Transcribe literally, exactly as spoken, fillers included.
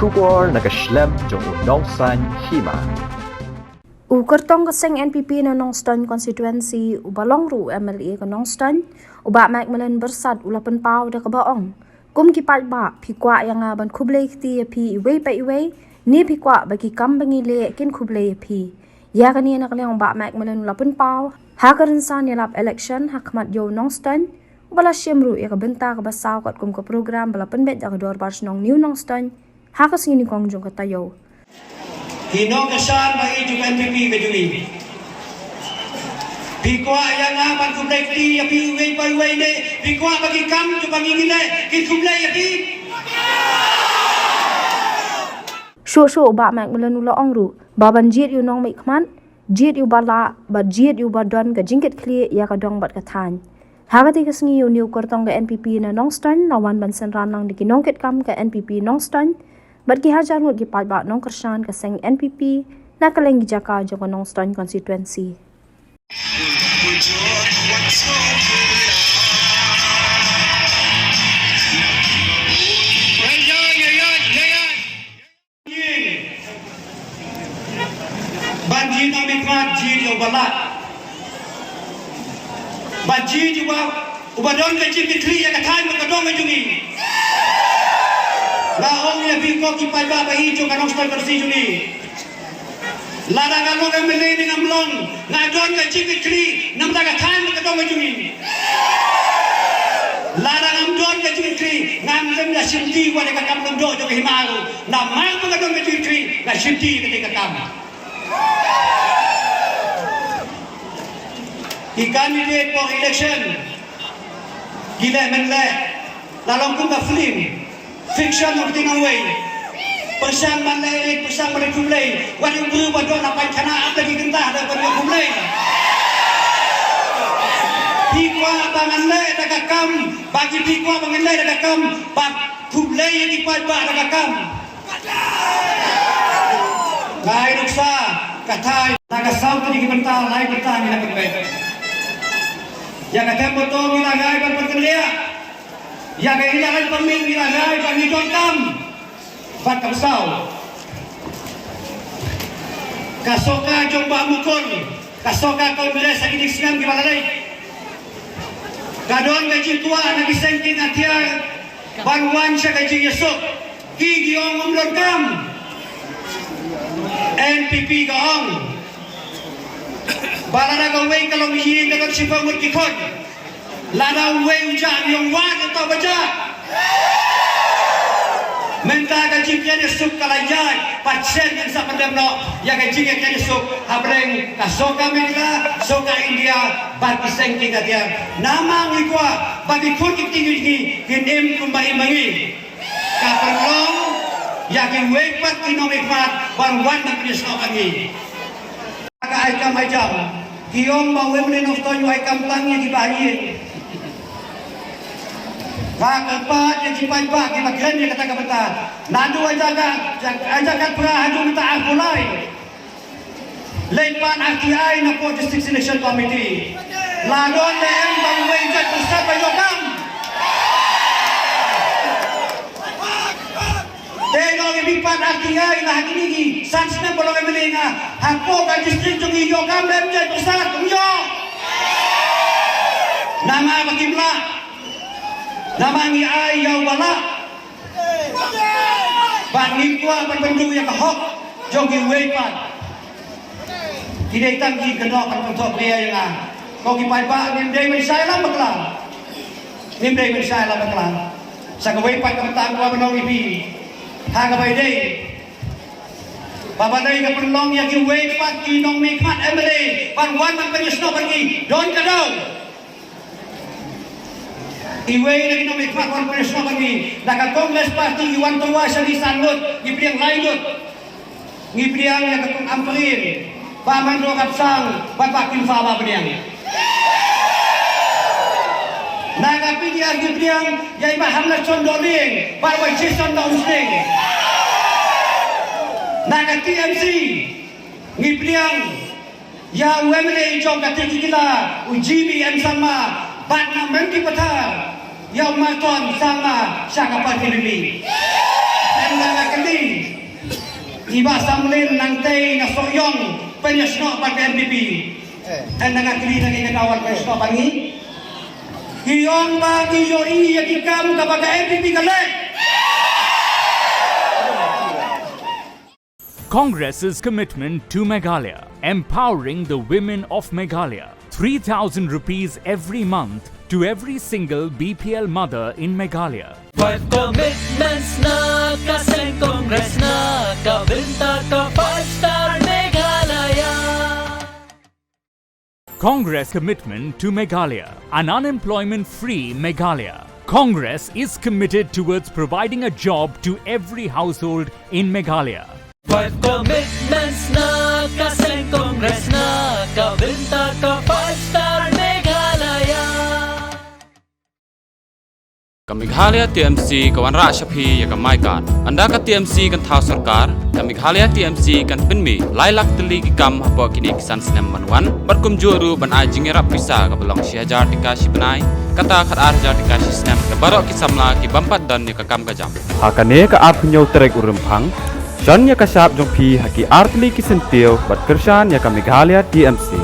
Khubor na ka shlem jong u Nongstoiñ Hima. U kyrtong ka seng N P P na Nongstoiñ constituency, uba long ruh u M L A ka Nongstoiñ, u Bah Macmillan Byrsat, u la pynpaw da kaba ong: Kum ki paidbah, phi kwah ïa nga ban khublei kti ïa phi iwei pa iwei, ne phi kwah ba ki kam ba ngi leh kin khublei ïa phi? Ïa kane na ka liang u Bah Macmillan u la pynpaw ha ka rynsan ïalap election ha khmat ïa u Nongstoiñ, uba la shim ruh ïa ka bynta kaba saw katkum ka program ba la pynbeit da ka Dorbar Shnong New Nongstoiñ ha ka sngi Nyngkong jong ka taïew. Ki nongkyrshan ba ïeit jong ka N P P ka jong ngi, phi kwah ïa nga ban khublei kti ïa phi iwei pa iwei ne phi kwah ba ki kam jong ba ngi ngi leh kin khublei ïa phi? Shuh shuh u Bah Macmillan u la ong ruh ba ban jied ïa u nongmihkhmat, jied ïa uba lah bad jied ïa uba don ka jingkitkhlieh ïa ka dong bad ka thaiñ. Ha kata ka sngi, une u kyrtong ka N P P na Nongstoiñ la wan ban synran lang da ki nongkitkam ka N P P Nongstoiñ bad ki hajar ngut ki paidbah nongkyrshan ka seng N P P na kylleng ki jaka jong ka Nongstoiñ constituency. Ban jied nongmihkhmat, jied ïa uba lah. Ban jied ïa uba, uba don ka jingkitkhlieh ïa ka thaiñ bad ka dong ka jong ngi. Nga ong ïa phi ko ki paidbah ba ïeit jong ka Nongstoiñ Constituency jong ngi, lada nga long M L A ne ngam long, nga don ka jingkitkhlieh namar ka thaiñ bad ka dong ka jong ngi. Lada ngam don ka jingkitkhlieh, ngam lem da shim ti wat ïa ka kam lyngdoh jong ka hima ruh. Namar ba nga don ka jingkitkhlieh, nga shim ti ïa kata ka kam. Ki candidate for election ki leh men leh, la long kum ka film fiction, ong ti nongwei. Pyrshang ban leh, pyrshang ban leh khublei. Wat ïa u briew ba don ha painkhana, ap leh ki kynta da ban ïa khublei. Phi kwah ba ngan leh da ka kam, ba ki phi kwah ba ngan leh da ka kam, ba khublei ïa ki paidbah da ka kam. Nga ai nuksa ka thaiñ, na ka saw tylli ki bynta, lai bynta ngi la pynbeit. Ïa ka tem botong ngi la ngai ban pynkynriah. Ïa ka ïing lait permit ngi la ngai ban ngi donkam. Bad ka saw, ka sorkar jong Bah Mukul, ka sorkar Congress ha kine ki snem kiba la leit, ka don ka jingkwah na ki seng ki atiar ban wan sha ka jingïasuk. Ki ki ong ym donkam. N P P ka ong ba lada kawei ka long ïing ka don shiphew ngut ki khun. Lada uwei u jah, ngi ong wad, uta uba jah. Mynta ka jingïakhun ïasuk ka la ïaid, pat shen ngin sa pyndem noh ïa ka jingïakhun ïasuk hapdeng ka sorkar Meghalaya, sorkar India bad ki seng ki atiar. Namar ngi kwah ba ki khun ki kti jong ngi kin im kumba im ma ngi. Ka pynlong ïa kiwei pat ki nongmihkhmat ban wan ban pynïasnoh bad ngi. Ka ai kam ai jam, ki ong ba u M L A Nongstoiñ u ai kam tang ïa kiba ha ïing. Ba ka pat ïa ki paidbah kiba kren ïa kata ka bynta. Naduh ha jaka, ha jaka phra haduh mynta arphew lai. Leit pat R T I na pdeng District Selection Committee. La don ne em ba uwei u jaitbynriew ba ïoh kam? Te ïoh ïa phi pat R T I la ha kine ki san snem ba long M L A nga, hapoh ka district jong ngi ïoh kam ne em jaitbynriew? Ym ïoh. Namar ba kim lah. Namar ngi ai ïa uba lah. Bad ngi kwah ban pynduh ïa ka hok jong kiwei pat. Ki dei tang ki kynnoh ban pynthok ïa nga. Ko ki paidbah, ngim dei ban shai lam bakla. Ngim dei ban shai lam bakla. Sa kawei pat ka bynta nga kwah ban ong ïa phi, ha kaba ïadei, ba balei ka pynlong ïa kiwei pat ki nongmihkhmat M L A ban wan ban pynïasnoh bad ngi? Don ka daw. Iwei na ki nongmihkhmat wan pynïasnoh bad ngi na ka Congress Party, ngi wan tyrwa sha ngi san ngut, ngi pdiang lai ngut. Ngi pdiang ïa ka Kong Ampareen, Bah Mahendra Khatsang bad Bah Kimfa Marbaniang. Na ka P D R ngi pdiang ïa i Bah Hamletson Dohling bad Bah Jason Dohling. Na ka T M C ngi pdiang ïa u M L A jong ka Tikhila, u G B M Sangma, bad na Mendipathar ïa u Marthon Sangma sha ka party rally. Ynda nga kylli, I Bah Samlin nangtei na Sohiong pynïasnoh bad ka N P P. Tang na nga kylli na ngi kata wan pynïasnoh bad ngi. Ki ong ba ngi ïohi ïa ki kam kaba ka N P P ka leh. Congress's commitment to Meghalaya, empowering the women of Meghalaya. Three thousand rupees every month to every single B P L mother in Meghalaya. Five commitments na ka seng Congress na ka bynta ka five star Meghalaya. Congress commitment to Meghalaya, an unemployment free Meghalaya. Congress is committed towards providing a job to every household in Meghalaya. Five commitments na ka seng Congress na ka bynta ka five star Meghalaya. Ka Meghalaya T M C ka wanrah sha phi ïa ka My Card. Ynda ka T M C kan thaw sorkar, ka Meghalaya T M C kan pynmih lai lak tylli ki kam hapoh kine ki san snem ban wan, bad kumjuh ruh ban ai jingïarap pisa kaba long shi hajar tyngka shi bnai, kata khatar hajar tyngka shi snem, da baroh ki samla ki bym pat don ïa ka kam ka jam. Ha kane ka arphew tarik u Rymphang, shon ïa ka shap jong phi ha ki artylli ki syntiew bad kyrshan ïa ka Meghalaya T M C.